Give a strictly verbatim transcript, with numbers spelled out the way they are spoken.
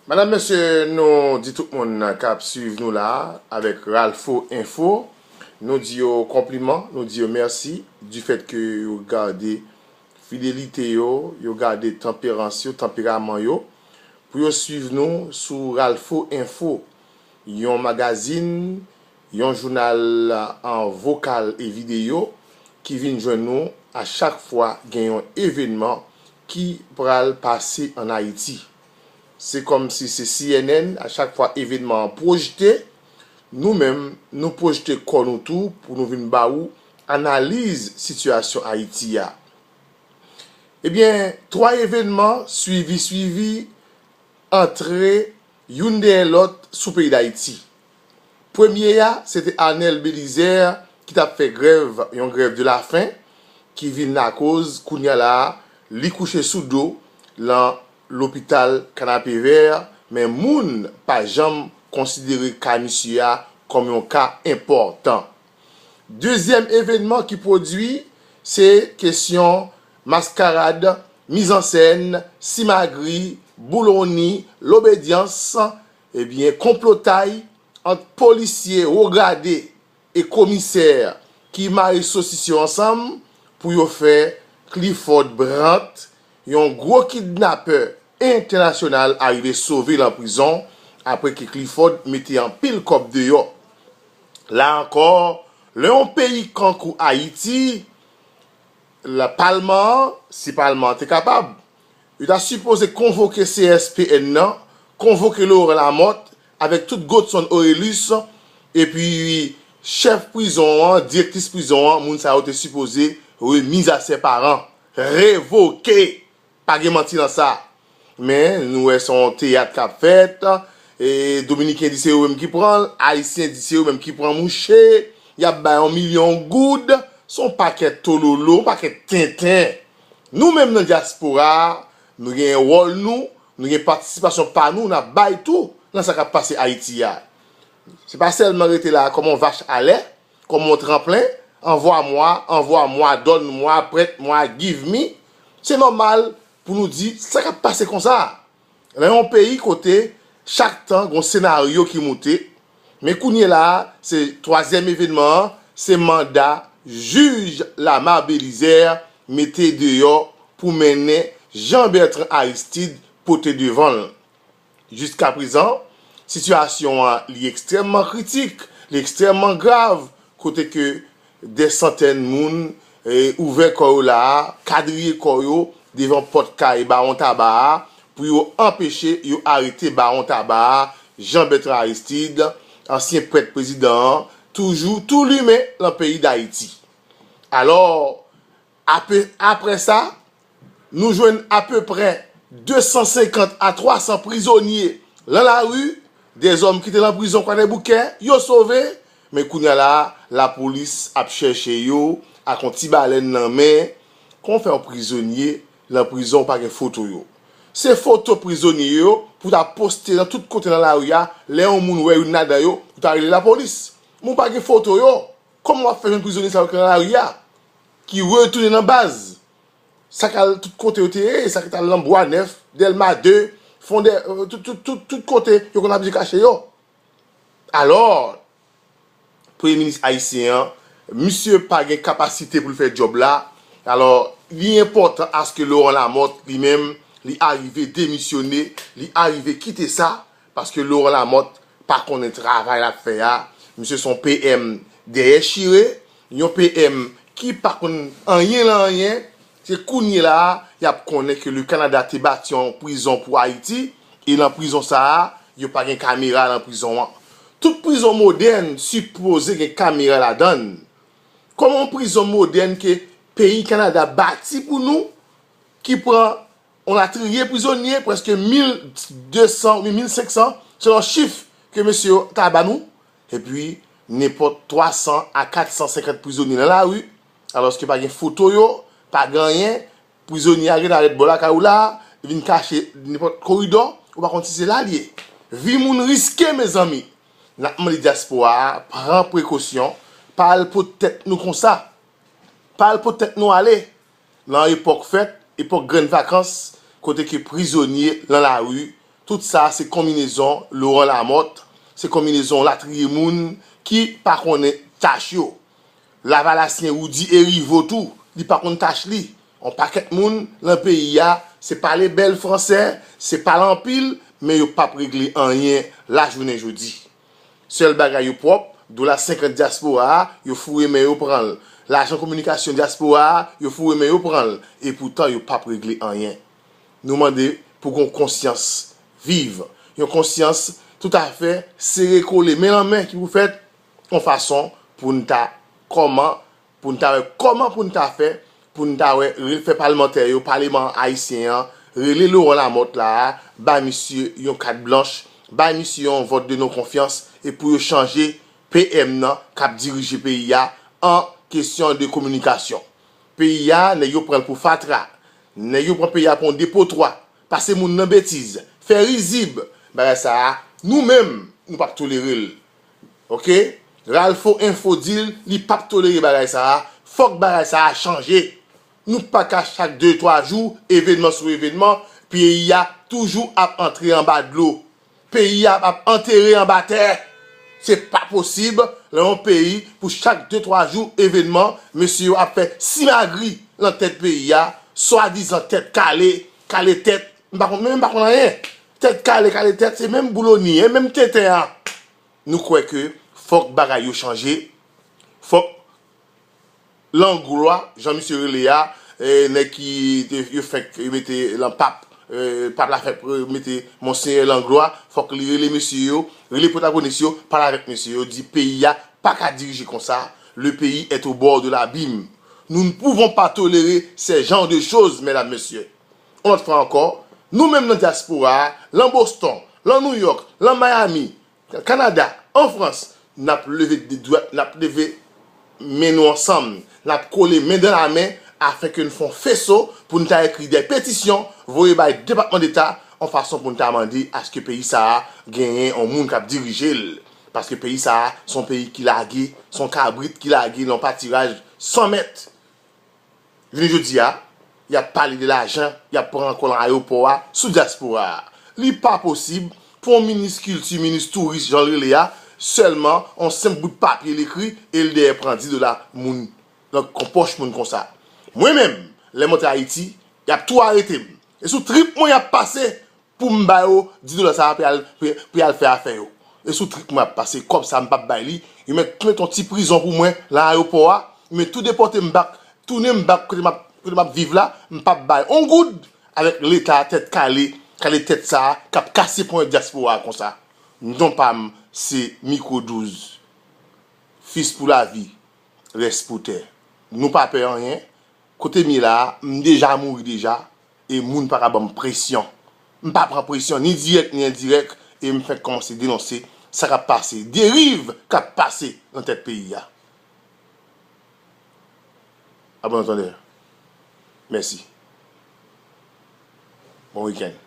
Madam, mesye, nou di tout moun k ap swiv nou la avèk Ralfo Info, nou di yo konpliman, nou di yo mèsi du fait que yo gade fidelite yo, yo gade tanperans yo, tanperaman yo, pou yo swiv nou sou Ralfo Info, yon magazin, yon jounal an vokal e videyo ki vin jwenn nou a chak fwa gen yon evènman ki pral pase ann Ayiti. Se kòmsi se C N N, a chak fwa evènman an pwojte, nou menm, nou pwojte kò nou tou pou nou vin ba ou analiz sitiyasyon Ayiti a. Ebyen, twa evènman swivi swivi antre youn dèyè lòt sou peyi Dayiti. Premye a, se te Arnel Belizaire ki t ap fè grèv, yon grèv de la faim, ki vin lakoz, kounye a la a, li kouche sou do lan lopital Kanapevè, men moun pa janm konsidere ka misye a kòm yon ka enpòtan. Dezyèm evènman ki pwodui, se kesyon maskarad, mizansèn, simagri, bouloni, lobedyans, ebyen, konplotay ant polisye wo grade e komisè ki mare sosis yo ansanm pou yo fè Clifford Brandt, yon gwo kidnapè entènasyonal, arive sove lan prizon apre ke Clifford mete anpil kòb deyò. La ankò, lè yon peyi kankou Ayiti, la palman an, si palman an te kapab, yo ta sipoze konvoke C S P N nan, konvoke Laurent Lamothe avèk tout Godson Orélus, epi chèf prizon an, direktris prizon an, moun sa yo te sipoze remiz a sè paran, revoke. Pa gen manti nan sa. Men, nou wè se yon teyat k ap fèt. E, Dominiken di se yo menm ki pran l, Ayisyen di se yo menm ki pran mouche. Y ap bay yon milyon goud. Se yon pakèt tololo, yon pakèt tenten. Nou menm nan dyaspora a, nou gen wòl nou, nou gen patisipasyon pa nou, n ap bay tou nan sa k ap pase Ayiti a. Se pa sèlman rete la kòm yon vach alè, kòm yon tranplen, envoie-moi, envoie-moi, donne-moi, prête-moi, give me. Se nòmal pou nou di sa k ap pase konsa. Nan yon peyi kote chak tan gon senaryo ki moute, men kounye la a, se twazyèm evènman an, se manda jij Lamarre Bélizaire mete deyò pou mennen Jean Bertrand Aristide pote devan l. Jiskaprezan, sitiyasyon an li ekstrèmman kritik, li ekstrèmman grav, kote ke dè santèn moun, e, ouvè kò yo la a, kadriye kò yo devan pòt kay Bawon Taba a, pou yo anpeche, yo arete Bawon Taba a, Jean Bertrand Aristide, ansyen prèt prezidan an, toujou tou limen lan peyi Dayiti. Alò, apre, apre sa, nou jwenn apeprè de san senkant a twa san prizonye lan lari, dèzòm ki te lan prizon Kwadèboukè, yo sove, men kounye a la a, lapolis ap chèche yo ak yon ti balèn nan men. Kòman w fè yon prizonye lan prizon ou pa gen foto yo? Se foto prizonye yo pou ta poste nan tout kote nan lari a, lè yon moun wè youn ladan yo, pou ta rele lapolis. Men w pa gen foto yo. Kòman w ap fè jwenn prizonye sa yo ki nan lari a, ki retounen nan baz? Sa k al tout kote yo te ye, sa ki t al nan Bwa Nèf, Dèlma de, Fondè, euh, tout, tout, tout, tout kote yo konn ap di kache yo. Alò, premye minis ayisyen an, misye pa gen kapasite pou l fè djòb la. Alò, li enpòtan aske Laurent Lamothe, li menm, li arive demisyone, li arive kite sa, paske Laurent Lamothe pa konnen travay l ap fè a. Misye se yon P M dèyè chire, yon P M ki pa konn anyen lan anyen. Se kounye la a, y ap konnen ke le Canada te bati yon prizon pou Ayiti, e lan prizon sa a, yo pa gen kamera lan prizon an. Tout prizon modèn sipoze gen kamera ladan l. Kòman yon prizon modèn ke peyi Kanada bati pou nou, ki pran yon latriye prizonye, prèske mil de san oubyen mil senk san, selon chif ke mesye yo ta ba nou, epi nenpòt twa san a kat san senkant prizonye nan lari, alòske pa gen foto yo, pa gen anyen, prizonye a gentan ret bò lakay ou la, li vin kache nenpòt koridò, ou pa konn si se la l ye. Vi moun riske, mezanmi. N ap mande dyaspora a pran prekosyon, pa al pot tèt nou konsa. Pa al pot tèt nou ale. Nan epòk fèt, epòk grenn vakans, kote ke prizonye lan lari, Tout sa se konminezon Laurent Lamothe, se konminezon latriye moun ki pa konnen tach yo. Lavalasyen Roudy Hériveaux tou, li pa konn tach li. On pakèt moun nan peyi a, se pale bèl fransè, se pale anpil, men yo p ap regle anyen lajounen jodi. Sèl bagay yo pwòp, dola senkant dyaspora a, yo foure men yo pran l. Lajan kominikasyon dyaspora a, yo foure men yo pran l. Epoutan, yo p ap regle anyen. Nou mande pou gon konsyans viv, yon konsyans toutafè sere kole, men nan men ki pou fèt, yon fason pou n ta kòman, pou n ta wè kòman pou n ta fè, pou n ta wè re- fè palmantè yo, paleman ayisyen an, rele Laurent Lamothe la a, bay misye yon kat blanch, bay misye yon vòt de non konfyans, e pou yo chanje P M nan k ap dirije peyi a an kesyon de kominikasyon. Peyi a, nèg yo pran l pou fatra. Nèg yo pran peyi a pou yon depotwa. Pase moun nan betiz. Fè rizib. Bagay sa a, nou menm, nou p ap tolere l. Oke? Ralpho Info di l, li p ap tolere bagay sa a. Fòk bagay sa a chanje. Nou pa ka chak de, twa jou, evènman sou evènman, peyi a toujou ap antre anba dlo. Peyi a ap antere anba tè. Se pa posib, nan yon peyi, pou chak de, twa jou evènman, mesye yo ap fè simagri nan tèt peyi a, swadizan tèt kale, kale tèt, m pa konn, men m pa konn anyen. Tèt kale, kale tèt, se menm bouloni, e menm tenten an. Nou kwè ke fòk bagay yo chanje, fòk Langlwa, jan misye rele a, eh, nèg ki te, yo fenk mete lan pap, eh, pap la fenk mete Monseyè Langlwa, fòk li rele mesye yo, rele pwotagonis yo, pale avèk mesye yo, di peyi a pa ka dirije konsa, le pays est au bord de l'abîme. Nous ne pouvons pas tolérer ces genres de choses, mesdames, messieurs. Yon lòt fwa ankò, nou menm nan dyaspora a, lan Boston, lan New York, lan Miami, Kanada, an Frans, n ap leve de dwèt, n ap leve men nou ansanm, n ap kole men dan la men, afenke n fè yon feso pou n ta ekri de petisyon, voye bay Depatman Deta, yon fason pou n ta mande aske peyi sa a genyen yon moun k ap dirije l. Paske peyi sa a, se yon peyi ki lage, se yon kabrit ki lage nan yon patiraj san mèt. Jounen jodi a, y ap pale de lajan y ap pran ankò nan ayewopò a sou dyaspora a. Li pa posib pou yon minis kilti, minis touris, jan l rele a, sèlman yon senp bout papye l ekri e l dèyè pran dis dola moun nan konpòch moun konsa. Mwen menm, lè m antre Ayiti, y ap tou arete m. E sou trip mwen y ap pase pou m ba yo dis dola sa a pou y al, pou, pou y al fè afè yo. E sou trip mwen ap pase, kòb sa a m p ap bay li. Yo mèt tou met yon ti prizon pou mwen nan ayewopò a. Yo mèt tou depòte m bak, tounen m bak kote m ap, kote m ap viv la. M p ap bay yon goud avèk Leta tèt kale, kale tèt sa a, k ap kase ponyèt dyaspora a konsa. Non pa m, se Micro douz. Fils pour la vie, reste pour terre. Nou pa pè anyen. Kote m ye la a, m deja mouri deja, e moun pa ka ban m presyon. M pa pran presyon, ni dirèk, ni endirèk, e m fenk kòmanse denonse sa k ap pase, deriv k ap pase nan tèt peyi a. A bon antandè. Mèsi. Bon wikenn.